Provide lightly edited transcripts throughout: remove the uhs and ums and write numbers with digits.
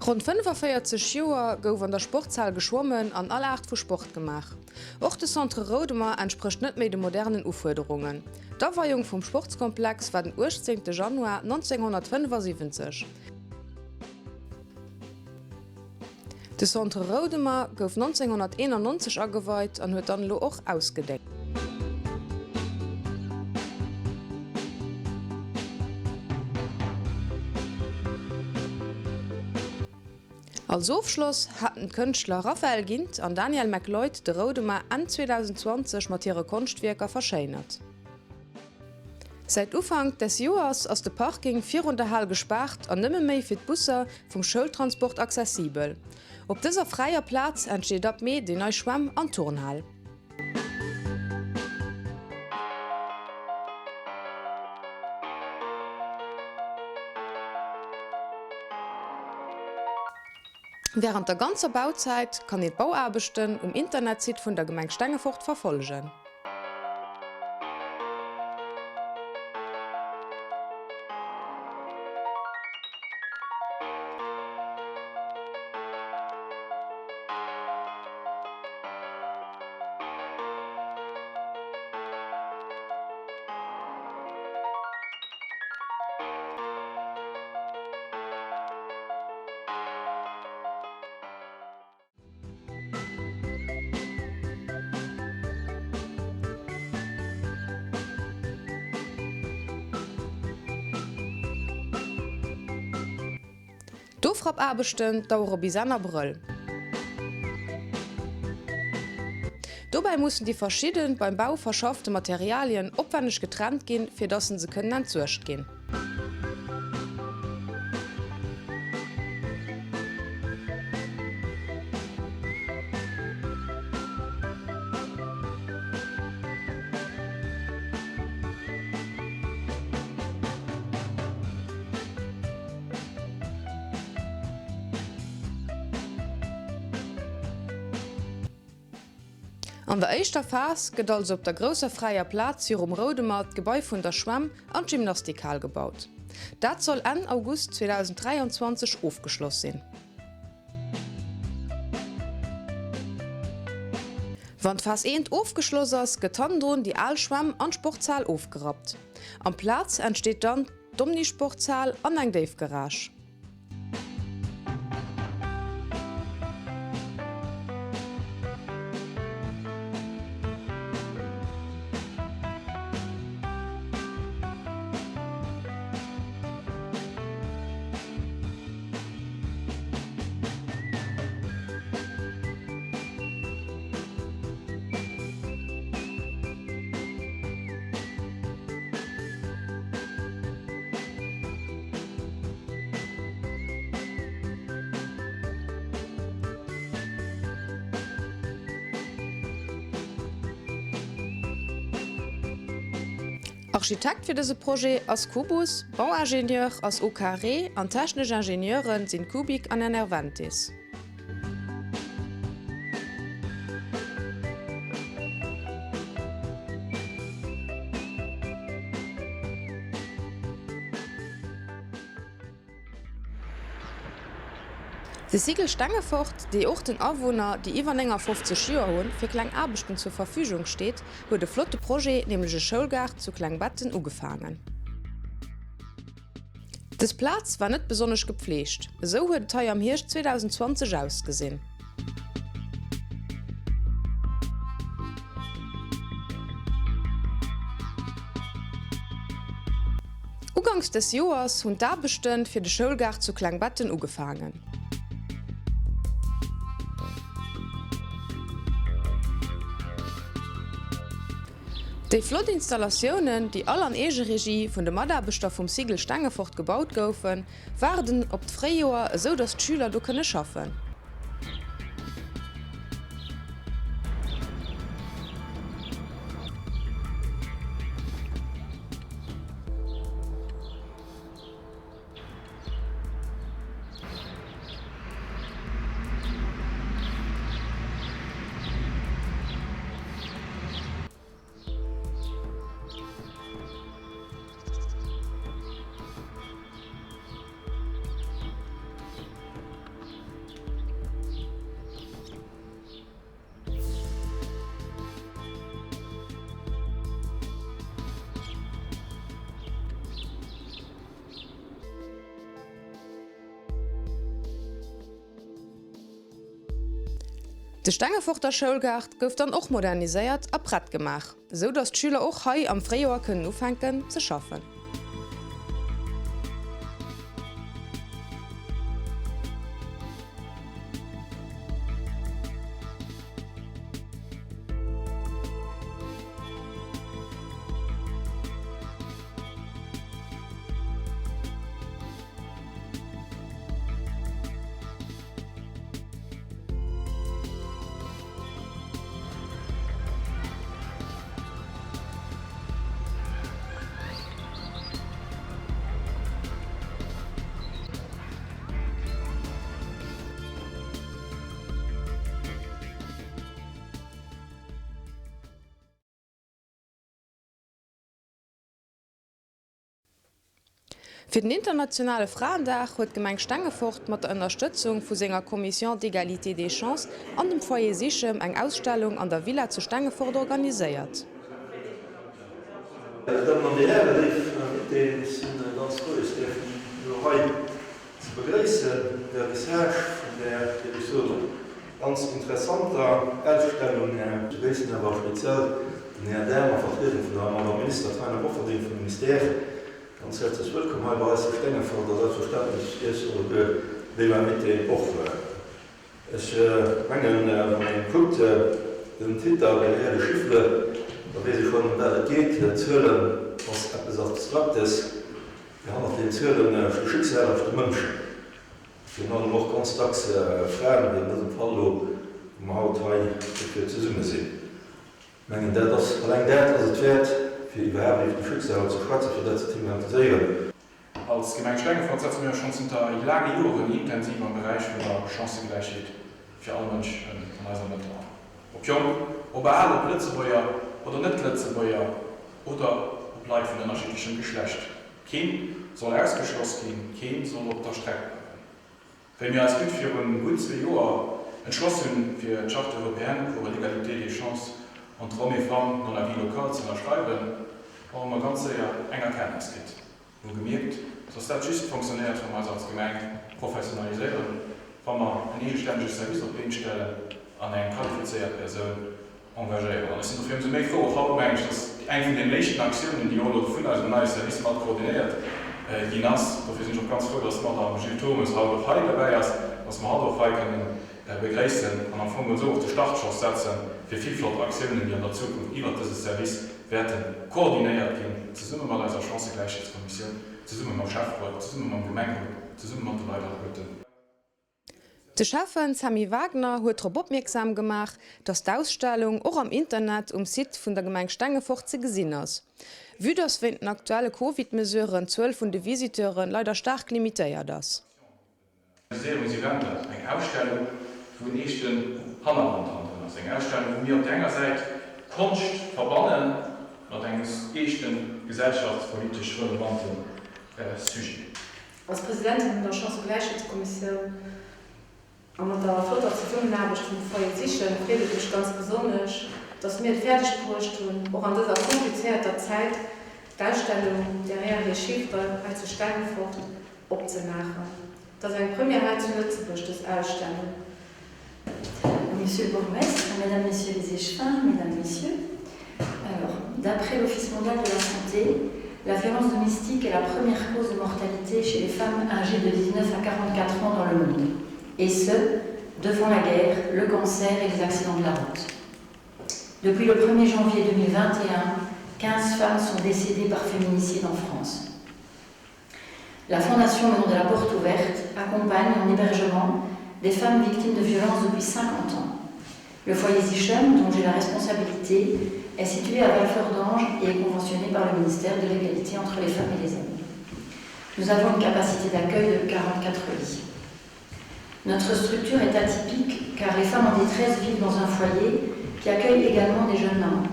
Ronn 45 Joer gouf an der Sportshal geschwommen an all Aart vu Sport gemaach. Och de Centre Roudemer entsprécht net méi de modernen Ufuerderungen. D'Aweiung vum Sportskomplex war den 18 Januar 1975. De Centre Roudemer gouf 1991 ageweit an huet dann elo och ausgedéngt. Als Ofschloss haten d'Kënschtler Raphael Gindt an Daniel McLeod de Roudemer Enn 2020 mat hire Konschtwierker verschéinert. Säit Ufank des Joers ass de Parking virun der Hal gespaart an nëmme méi fir d'Busser vum Schoultransport accessibel. Op dëser fräier Plaz entsteet ab Mee déi nei Schwämm an Turnhal. Wärend der ganzer Bauzäit kann een d'Bauaarbechten um Internetsite vun der Gemeng Stengefort verfollegen. D'Ofrappaarbechten dauere bis Enn Abrëll. Dobäi mussen déi verschidde beim Bau verschaffte Materialien opwänneg getrennt ginn, fir datt se kënnen entsuergt ginn. An der éischter Phas gëtt also op der grousser fräier Plaz virum Roudemer d'Gebai vun der Schwämm an d'Gymnastikhal gebaut. Dat soll Enn August 2023 ofgeschloss sinn. Wann d'Phas eent ofgeschloss ass, gëtt hannendrun déi al Schwämm an d'Sportshal ofgerappt. Amplaz entsteet dann d'Omnisportshal an eng Déifgarage. Architekt fir dëse Projet ass Kubus, Bauingenieur ass Au Carré an technesch Ingenieure sinn Kubik an Enerventis. De Cycle Stengefort, dee och den Awunner, déi iwwer 59 Joer hunn, fir kleng Aarbechten zur Verfügung steet, huet e flotte Projet, nämlech e Schoulgaart zu Klengbetten, ugefaangen. Dës Plaz war net besonnesch gepfleegt, esou huet et hei am Hierscht 2020 ausgesinn. Uganks des Joers hunn d'Aarbechte fir de Schoulgaart zu Klengbetten ugefaangen. Déi flott Installatiounen, déi all an Eegeregie vun de Mataarbechter vum Cycle Stengefort gebaut goufen, waarden op d'Fréijoer, esou datt d'Schüler do kënne schaffen. De Stengeforter Schoulgaart gouf dann och moderniséiert a prett gemaach, esou datt d'Schüler och hei am Fréijoer kënnen ufänken ze schaffen. Fir den internationale Fraendag huet d'Gemeng Stengefort mat der Ënnerstëtzung vu senger Commission d'égalité des chances an dem Foyer Sichem eng Ausstellung an der Villa zu Stengefort organiséiert. Dir Dammen an Dir Hären, léif Invitéen, ech si ganz frou Iech däerfen elo hei ze begréissen um Vernissage vun där, géif ech soen, ganz interessanter Ausstellung. Ech begréissen awer speziell den Här Dahm a Vertriedung vun der Madame Minister Taina Bofferding vum Ministère. Ganz häerzlech wëllkomm hei bei eis zu Stengefort a selbstverständlech Iech alleguer, léif Invitéen, och. Ech mengen, wann een kuckt, den Titel Derrière les chiffres, da weess ee schonn, ëm wat et geet. Zuelen ass eppes Abstraktes, mee hannert den Zuele sti Schicksaler, sti Mënschen, virun allem och ganz dacks Fraen, wéi an dësem Fall elo, wou mer haut hei dofir zesumme sinn. Ech mengen, dat ass, alleng dat ass et wäert, fir iwwerhaapt iwwer déi Schicksaler ze schwätzen, fir dat ze thematiséieren. Als Gemeng Stengefort setze mir eis schonn zënter laange Joren intensiv am Beräich vun der Chancëgläichheet fir all Mënsch an eiser Mëtt an. Ob jonk, ob al, ob Lëtzebuerger oder Net-Lëtzebuerger oder ob Leit vun ënnerschiddlechem Geschlecht, keen soll ausgeschloss ginn, keen soll op der Streck bleiwen. Wéi mir eis gutt virun gutt zwee Joer entschloss hunn, fir d'Charte européenne pour l'égalité des chances entre hommes et femmes dans la vie locale ze ënnerschreiwen, hu mer ganz séier eng Erkenntnis kritt. Mir hu gemierkt, dass dat just fonctionnéiert, wa mer eis als Gemeng professionaliséieren, wa mer en eegestännege Service op d'Been stellen an eng qualifizéiert Persoun engagéieren. An ech sinn dofir ëmsou méi frou, och haut, mengen ech, dass eng vun den éischten Aktiounen, déi och elo vun eisem neie Service mat koordinéiert ginn ass, dofir sinn ech och ganz frou, dass d'Madame Jill Turmes haut och hei derbäi ass, dass mer hatt och hei kënnen begréissen an am Fong esou och de Startschoss setze fir vill flott Aktiounen, déi an der Zukunft iwwert dëse Service wäerte koordinéiert ginn, zesumme mat eiser Chancëgläichheetskommissioun, zesumme mam Schäfferot, zesumme mam Gemengerot, zesumme mat de Leit alleguerten. De Schäffen Sammy Wagner huet drop opmierksam gemaach, datt d'Ausstellung och am Internet um Site vun der Gemeng Stengefort ze gesinn ass. Vue datt wéint den aktuelle Covid-Mesuren d'Zuel vun de Visiteure leider staark limitéiert ass. Muséierungseventer, eng Ausstellung, wou en eeschten Hannergrond hannendrun ass, eng Ausstellung, wou mir op där enger Säit Konscht verbanne mat engem eeschten, gesellschaftspolitesch relevante Sujet. Als Presidentin vun der Chancëgläichheetskommissioun a mat der flotter Zesummenaarbecht vum Foyer Sichen freet et mech ganz besonnesch, dass mir et fäerdeg bruecht hunn, och an dëser komplizéierter Zäit d'Ausstellung Derrière les chiffres hei zu Stengefort opzemaachen. Et ass eng Première hei zu Lëtzebuerg, dës Ausstellung. Monsieur le bourgmestre, Mesdames, Messieurs les échevins, Mesdames, Messieurs, alors, d'après l'Office mondial de la santé, la violence domestique est la première cause de mortalité chez les femmes âgées de 19 à 44 ans dans le monde. Et ce, devant la guerre, le cancer et les accidents de la route. Depuis le 1er janvier 2021, 15 femmes sont décédées par féminicide en France. La Fondation Maison de la Porte Ouverte accompagne en hébergement des femmes victimes de violences depuis 50 ans. Le foyer Zichem, dont j'ai la responsabilité, est situé à Valfeur-d'Ange et est conventionné par le ministère de l'égalité entre les femmes et les hommes. Nous avons une capacité d'accueil de 44 lits. Notre structure est atypique car les femmes en détresse vivent dans un foyer qui accueille également des jeunes mamans.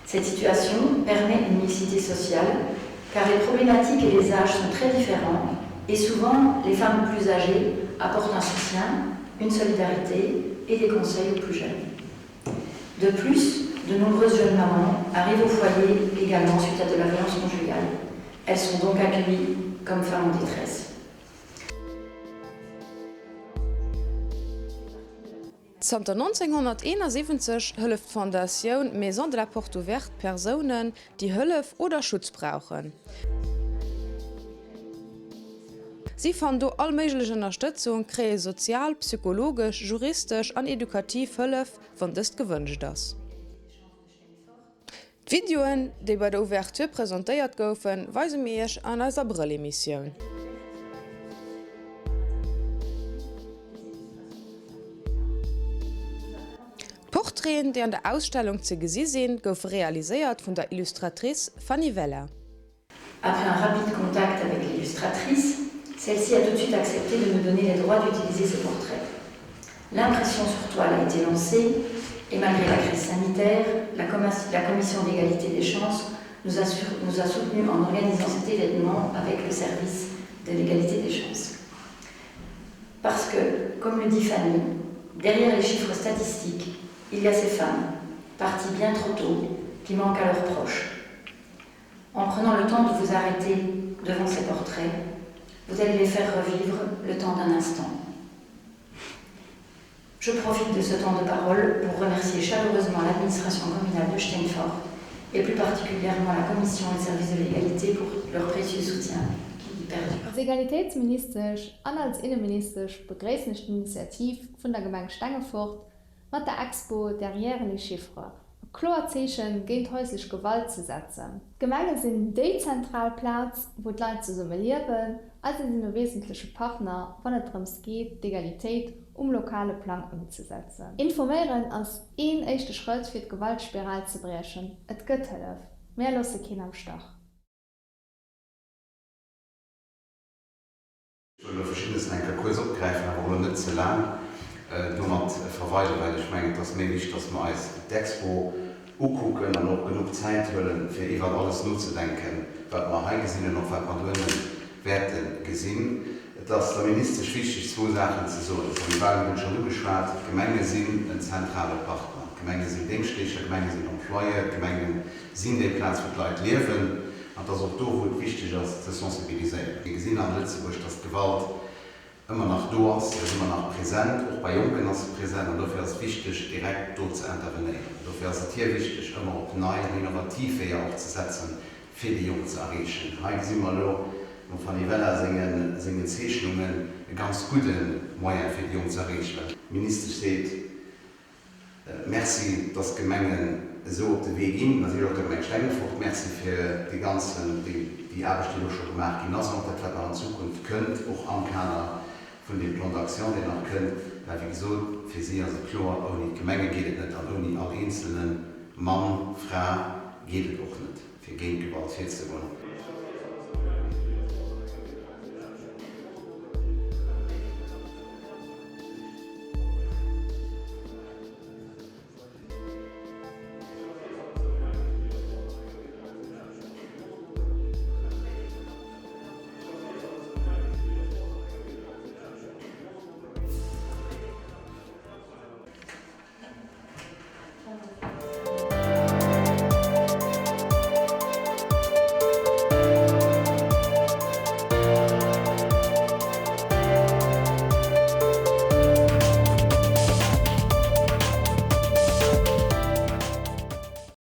Cette situation permet une mixité sociale car les problématiques et les âges sont très différents et souvent les femmes plus âgées apportent un soutien, une solidarité et des conseils aux plus jeunes. De plus, de nombreuses jeunes mamans arrivent au foyer également suite à de la violence conjugale. Elles sont donc accueillies comme femmes en détresse. Zanter 1971 hëlleft d'Fondatioun Maison de la Porte Ouverte Persounen, déi Hëllef oder Schutz brauchen. Si fannen do all méiglech Ënnerstëtzung, kréie sozial, psychologesch, juristesch an edukativ Hëllef, wann dëst gewënscht ass. D'Videoen, déi bei der Ouverture presentéiert goufen, weise mir Iech an eiser Abrëll-Emissioun. D'Portraiten, déi an der Ausstellung ze gesi sinn, goufe realiséiert vun der Illustratrice Fanny Weller. Après un rapide contact avec l'illustratrice, celle-ci a tout de suite accepté de me donner les droits d'utiliser ses portraits. L'impression sur toile a été lancée et malgré la crise sanitaire, la, com la commission d'égalité des chances nous a, sur, nous a soutenus en organisant cet événement avec le service de l'égalité des chances. Parce que, comme le dit Fanny, derrière les chiffres statistiques, il y a ces femmes, parties bien trop tôt, qui manquent à leurs proches. En prenant le temps de vous arrêter devant ces portraits, vous allez les faire revivre le temps d'un instant. Je profite de ce temps de parole pour remercier chaleureusement l'administration communale de Steinfort et plus particulièrement la commission et le service de l'égalité pour leur précieux soutien qui perdure. Als Egalitéitsministesch an als Inneministesch begréissen ech d'Initiativ vun der Gemeng Stengefort, mat der Expo Derrière les chiffres e kloert Zeechen géint häuslech Gewalt ze setzen. D'Gemenge sinn déi zentral Plaz, wou d'Leit zesumme liewen a si sinn e wesentleche Partner, wann et drëms geet, d'Egalitéit um lokale Plang ëmzesetzen. Informéieren ass een éischte Schrëtt, fir d'Gewaltspiral ze briechen. Et gëtt Hëllef. Mär loosse keen am Stach. Ech wëll elo Verschiddenes nach eng Kéier kuerz opgräifen, awer och elo net ze laang domat verweilen, well ech mengen, et ass méi wichteg, dass mer eis d'Expo ukucken an och genuch Zäit huelen, fir iwwert alles nozedenken, wat mer hei gesinn an och wat mer doënne wäerte gesinn. Et ass der Ministesch wichteg, zwou Saachen ze soen. De Sammy Wagner huet schonn ugeschwat, D'Gemenge sinn en zentrale Partner. D'Gemenge sinn Déngschtleeschter, d'Gemenge sinn Employeur, d'Gemenge sinn déi Plaz, wou d'Leit liewen. An et ass och do, wou et wichteg ass, ze sensibiliséieren. Mir gesinn an Lëtzebuerg, dass d'Gewalt ëmmer nach do ass, se ass ëmmer nach present, och bei Jonken ass se present. An dofir ass et wichteg, direkt do ze intervenéieren. Dofir ass et hir wichteg, ëmmer op nei an innovativ Weeër och ze setzen, fir déi Jonk ze erreechen. Hei gesi mer elo mam Fanny Weller sengen Zeechnungen e ganz gudde Moyen, fir déi Jonk ze erreechen. Well d'Ministesch seet, Merci, dass d'Gemengen esou op de Wee ginn. Natierlech och der Gemeng Stengefort Merci fir dee ganzen, déi Aarbecht, déi elo scho gemaach ginn ass, an och dat, wat nach an Zukunft kënnt, och am Kader vun deem Plan d'action, deen nach kënnt. Well, wéi gesot, fir si ass et kloer, Ouni d'Gemenge geet et net an ouni all eenzelne Mann, Fra geet et och net, fir géint Gewalt virzegoen.